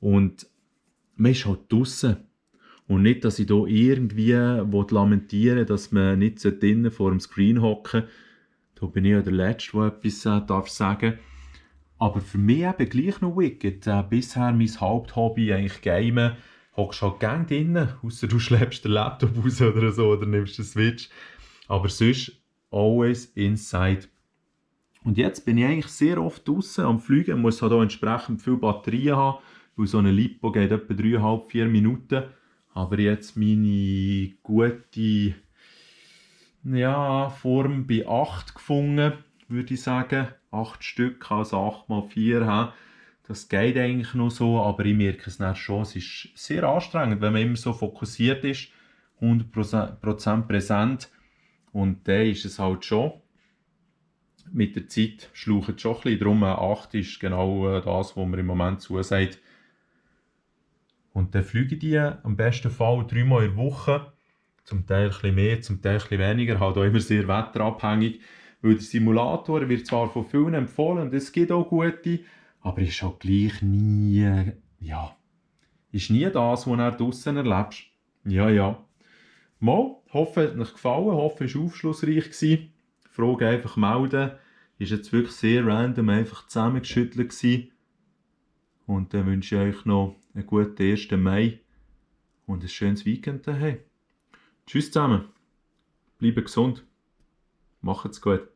Und man ist halt draussen. Und nicht, dass ich hier irgendwie lamentieren will, dass man nicht drinnen vor dem Screen hocken sollte. Da bin ich ja der Letzte, der etwas darf sagen. Aber für mich eben gleich noch Wicked. Bisher mein Haupthobby, eigentlich Gamen, hockst halt gerne drinnen, ausser du schleppst den Laptop raus oder so, oder nimmst den Switch. Aber sonst always inside. Und jetzt bin ich eigentlich sehr oft draußen am Fliegen, muss halt auch entsprechend viel Batterien haben, weil so eine Lipo geht etwa 3,5-4 Minuten. Aber jetzt meine gute Form bei 8 gefunden, würde ich sagen. 8 Stück, also 8 mal 4 haben. Das geht eigentlich noch so, aber ich merke es dann schon, es ist sehr anstrengend, wenn man immer so fokussiert ist, 100% präsent. Und dann ist es halt schon, mit der Zeit schlaucht es schon ein bisschen. Darum 8 ist genau das, was mir im Moment zusagt. Und dann fliege ich die am besten Fall 3-mal in der Woche. Zum Teil ein bisschen mehr, zum Teil ein bisschen weniger. Halt auch immer sehr wetterabhängig. Weil der Simulator wird zwar von vielen empfohlen und es gibt auch gute, aber ist halt gleich nie, ist nie das, was du draussen erlebst. Ja. Mal, hoffe, es hat euch gefallen, hoffe, es war aufschlussreich gewesen. Frage einfach melden. Ist jetzt wirklich sehr random einfach zusammengeschüttelt gewesen. Und dann wünsche ich euch noch einen guten 1. Mai und ein schönes Weekend daheim. Tschüss zusammen, bleibt gesund, macht's gut.